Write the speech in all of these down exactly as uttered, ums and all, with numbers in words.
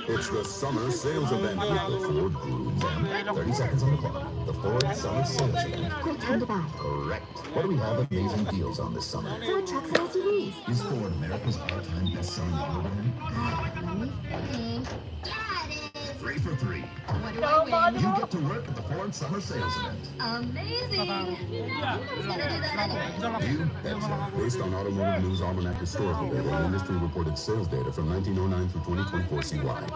It's the summer sales event with the Ford Group. Thirty seconds on the clock. The Ford Summer Sales Event. Quick time to buy. Correct. What do we have amazing deals on this summer? Ford trucks and S U Vs. Is Ford America's all-time best-selling auto brand? Three for three. What do I win? You get to work at the Ford Summer Sales Event. Amazing. You bet. Based on Automotive News Almanac historical data and industry reported sales data from nineteen oh nine through twenty twenty-four C Y.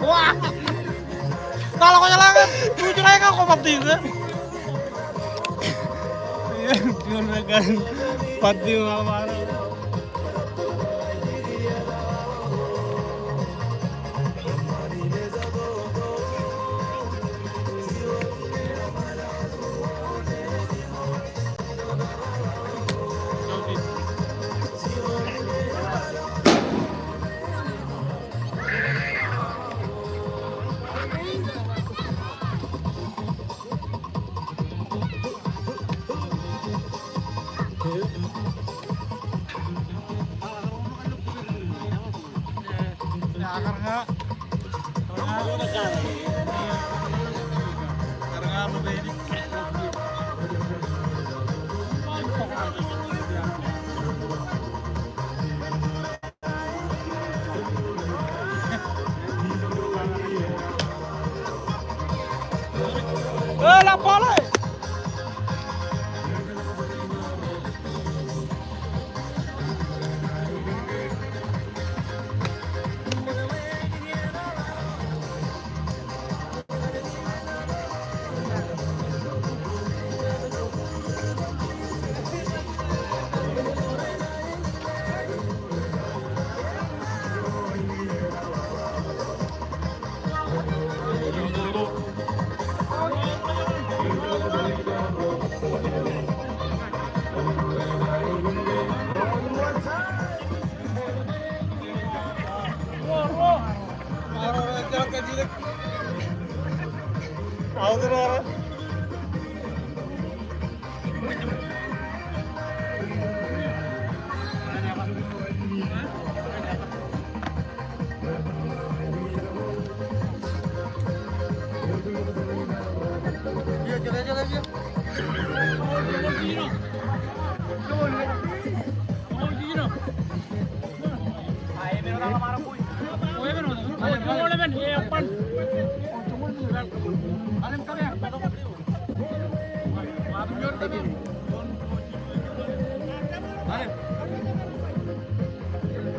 Wa! Taloḷọk jeḷā ke, tuj ḷe ke kwō baptize. Iien juon eo kaṇ baptize ṃaṃa.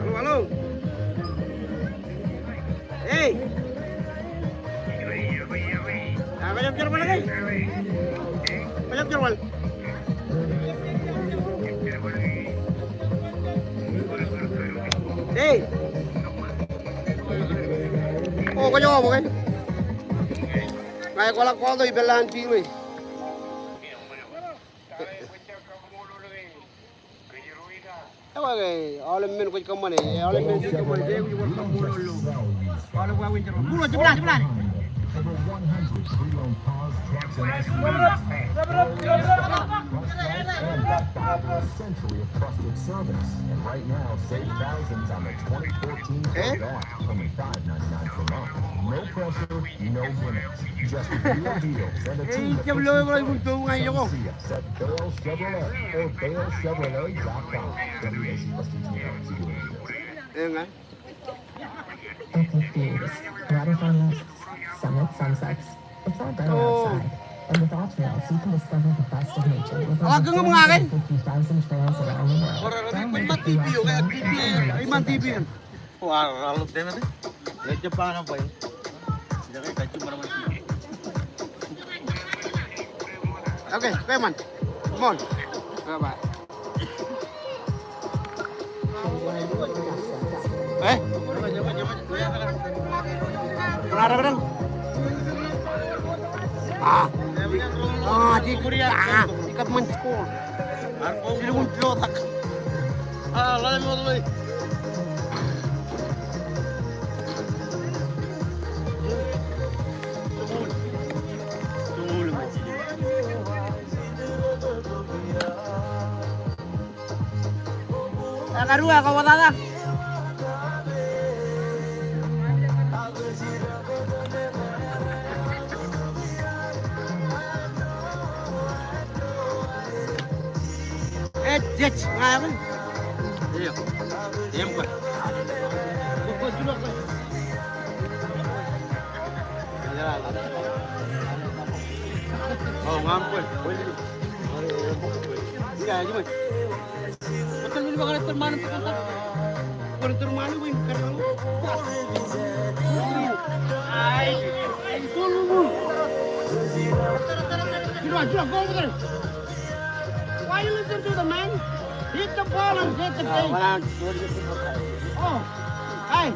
Hello, hello. Hey. Ah, kajjab jerbal ke? Kajjab jerbal. Hey. O, kajjab jerbal ke? Ña ikoḷak koto ipeḷḷān piiṃ e. Ekwe, aolep men kwōj kōṃṃane, aolep men kwōj kōṃṃane, kwōj kōṃṃane. Aolep wāween jerbal. Ruo, jepḷaak, jepḷaak. Over one hundred pre-owned cars, trucks, and S U Vs. Century of trusted service. And right now, save thousands on the twenty fourteen Corvette R, only five ninety-nine per month. No pressure, no gimmicks. Just real deals and a team that puts you first. Come see us at Bale Chevrolet or bale chevrolet dot com. W A C Plus T T L, equal insurance. Eñin. Epic views, waterfall nests, sunlit sunsets. It's all better outside. And with Aw Trails, you can discover the best of nature with over four hundred fifty thousand trails around the world. Download the free app now and start your next adventure. Okay, come on. Come on. Bye-bye. Eh? Kōṇaan rōkdān? Ah. Ah, di, ah, di kab men school. Silo un piotak. Ah, lale mo lale. Ekaruo, ekwe wōt tata. Ej, ej, ña eo. Eo. Im kwe. Why you listen to the man? Hit the ball and get the base. Oh, hey.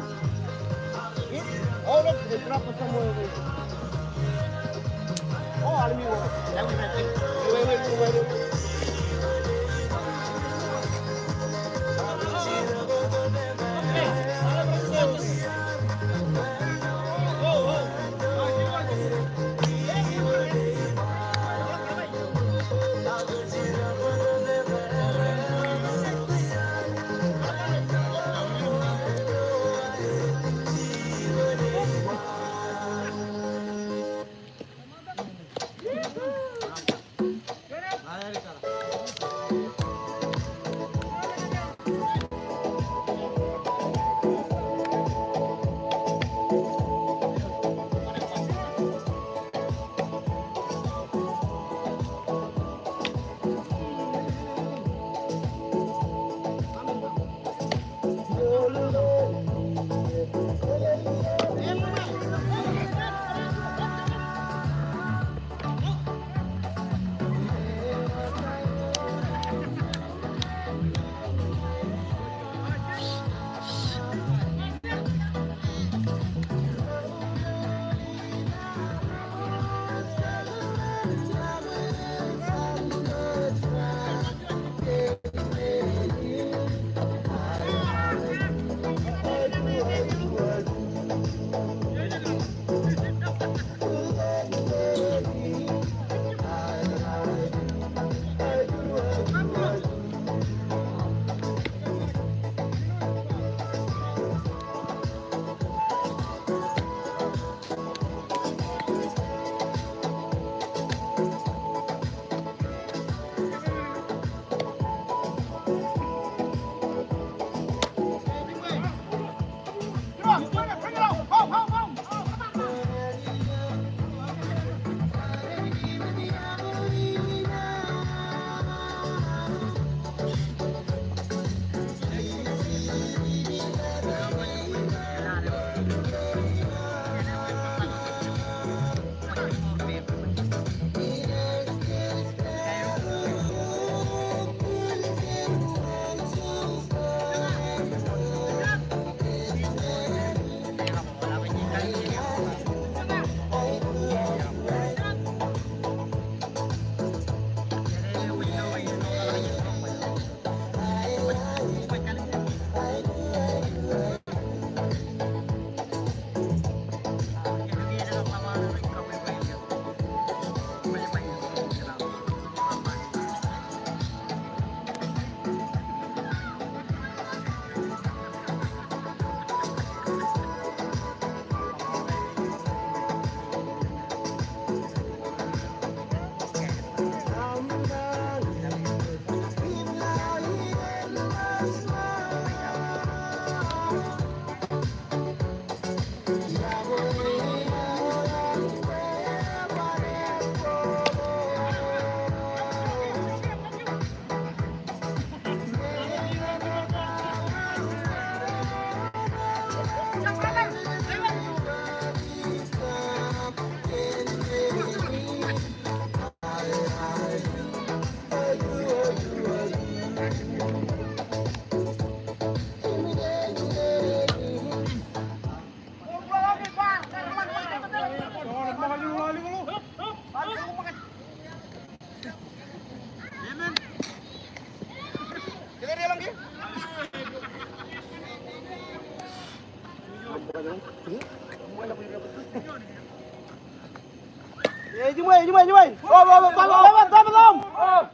Ej iṃwe, ej iṃwe, ej iṃwe. Tōp, tōp, tōp, tōp. Tōp, tōp.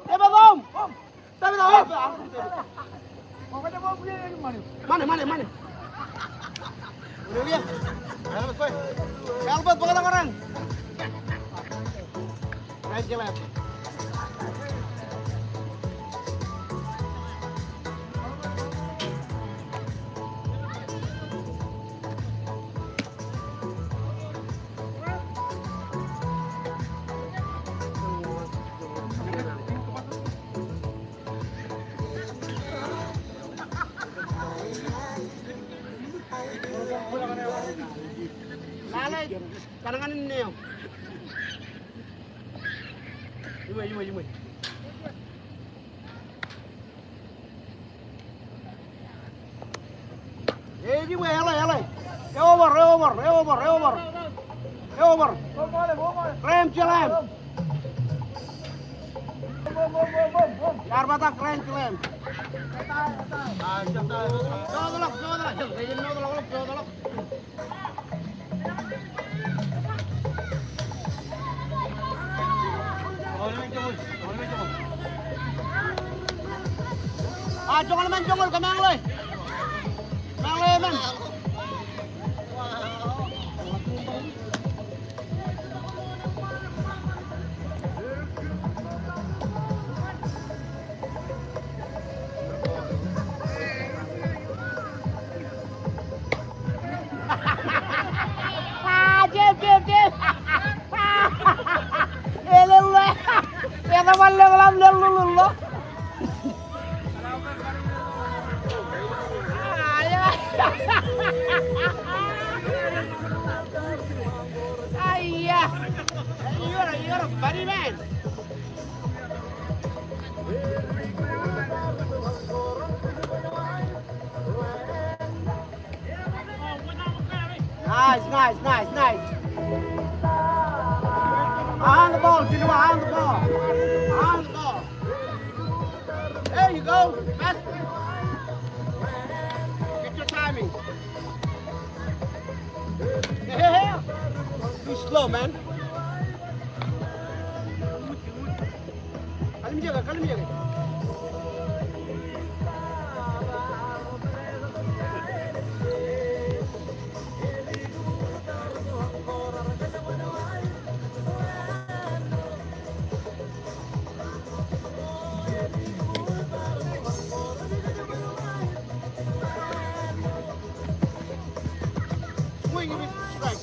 Tōp, tōp. Ṃane, ṃane, ṃane. Hallelujah. Help us, bōkḷọk raṇ. Praise the Lord. Lale, kōṇaan in eo. Iṃwe, iṃwe, iṃwe. Ej iṃwe, eḷe, eḷe. Eobar, eobar, eobar, eobar. Eobar. Ram jeḷā im. Iar bōktok ram jeḷā im. Joḷọk, joḷọk, joḷọk. A, joñan eṃṃan joñan, kōmeañ ḷe. Kōmeañ ḷe eṃṃan. A, jab, jab, jab. Elello. Eḷap ḷọk ḷọk ḷọk ḷọk. Aiya. You're, you're a funny man. Nice, nice, nice, nice. On the ball, Junior, on the ball. On the ball. There you go. Pass. Get your timing. Hey, hey, hey. Too slow, man. Kallimjeke, kallimjeke. Swing,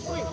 swing.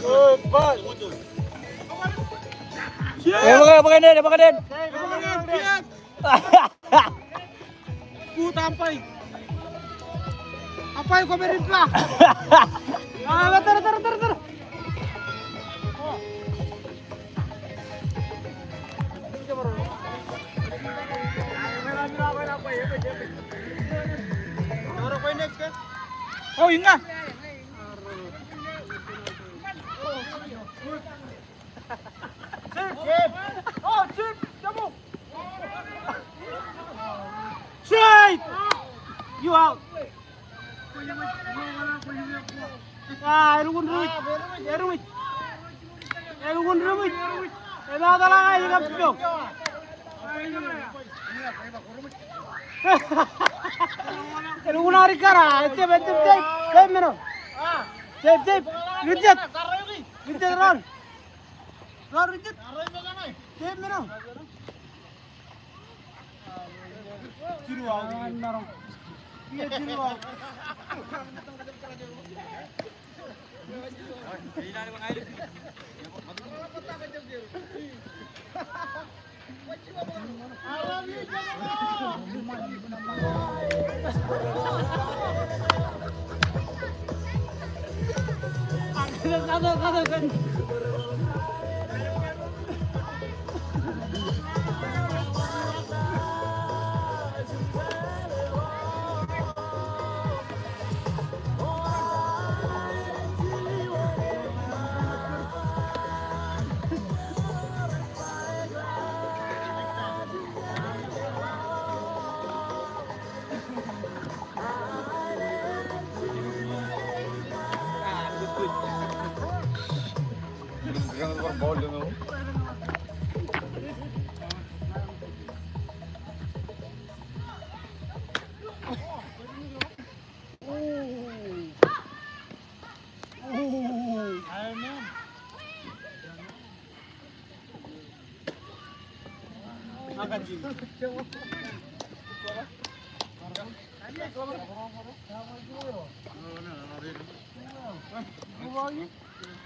Good ball. Ebōk, ebōk eṇ, ebōk eṇ. Good umpire. Umpire ko merit la. A, tōre, tōre, tōre, tōre. Oh. Oh, inga. Straight! You out! Ah, elukkuun ri-, elukkuun ri-, elukkuun ri-, emaatḷọk aer kab ippān. Elukkuun aer ikkar, ah, ejjab, ejjab, tape, tape men eo. Tape, tape, ri-jet. Ri-jet, run. Run, ri-jet. Tape men eo.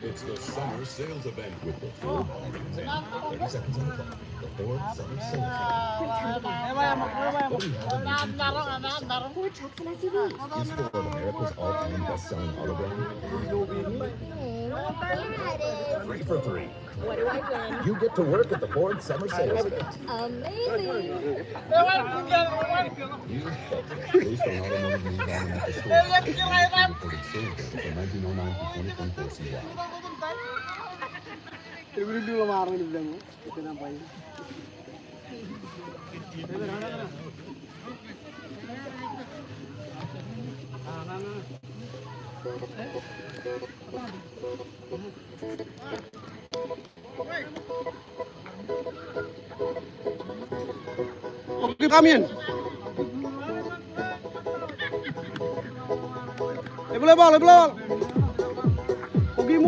It's the summer sales event with the Ford Ford Summer Sales Event. What do you have in your Ford Tucson S U V? Is Ford America's all-time best-selling auto brand? Three for three. What do I win? You get to work at the Ford Summer Sales Event. Amazing. You, based on automotive news, I'm at the store. Reported sales data for nineteen oh nine to twenty twenty-four C Y. Come in. Eble ball, eble ball. Okay,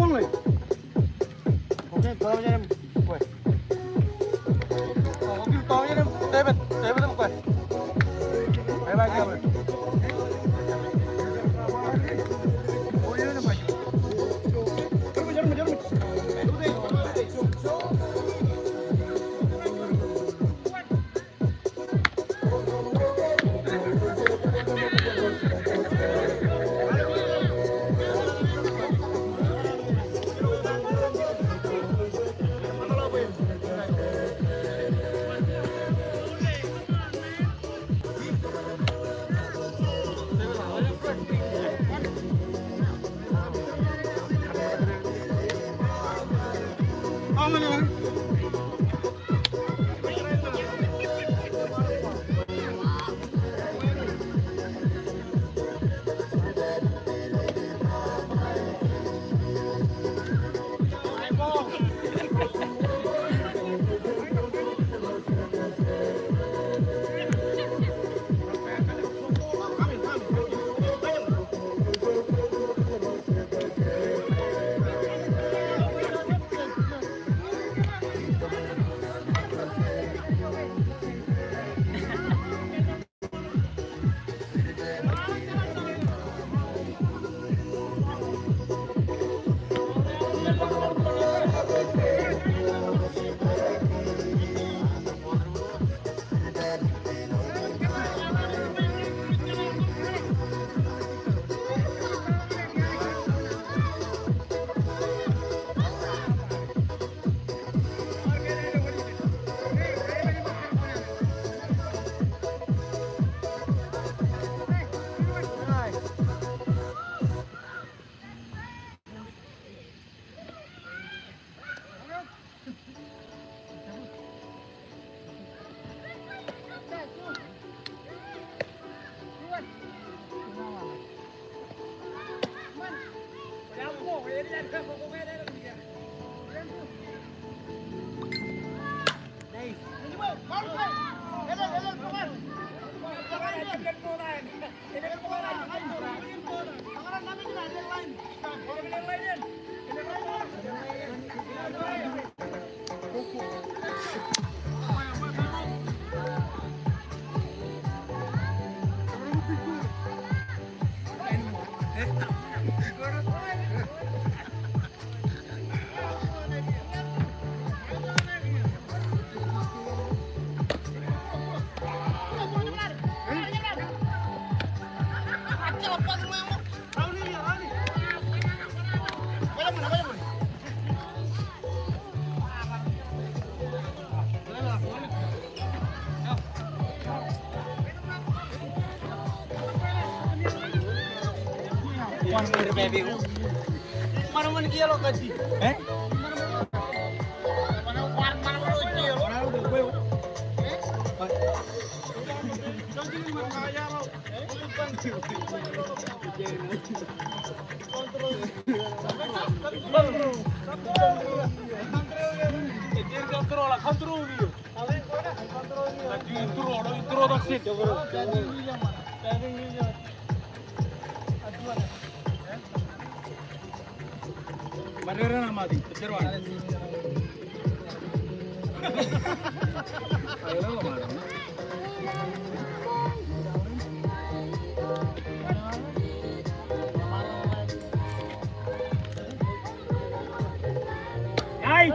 Ai!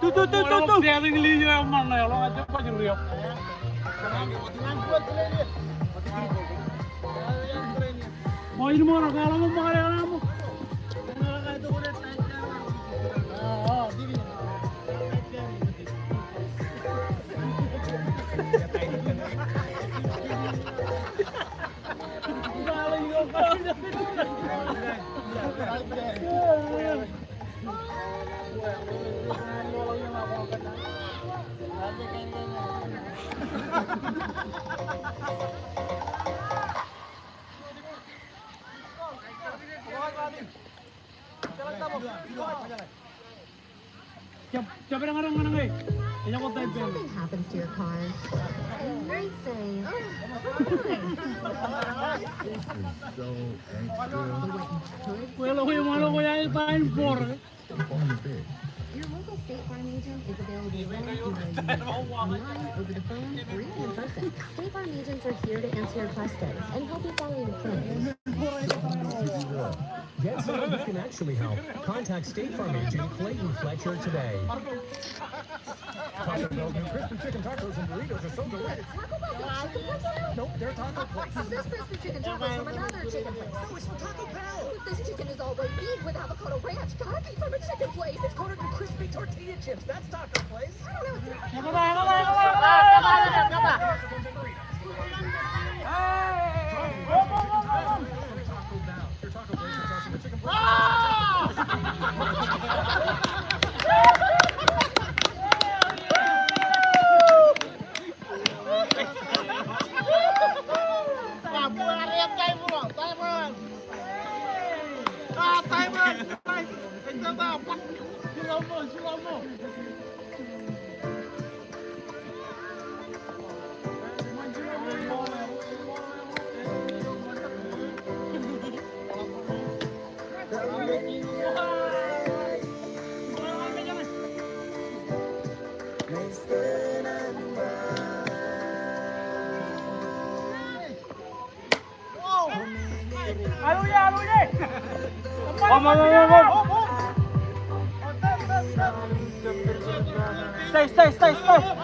Tu, tu, tu, tu, tu. Jab, jab edañ, edañ, edañ, edañ. When something happens to your car, you might say, "Oh, hi." This is so extra. But what you could say, your local State Farm agent is available right here, online, over the phone, or even in person. State Farm agents are here to answer your questions and help you follow your plan. Get someone who can actually help. Contact State Farm agent Clayton Fletcher today. Taco Bell's new crispy chicken tacos and burritos are so delicious. Taco Bell's a chicken place? Nope, they're taco place. This crispy chicken tacos from another chicken place. No, it's from Taco Bell. This chicken is all white meat with avocado ranch. Gotta be from a chicken place. It's coated in crispy tortilla chips. That's Taco Place. I don't know. Stay, stay, stay, stay.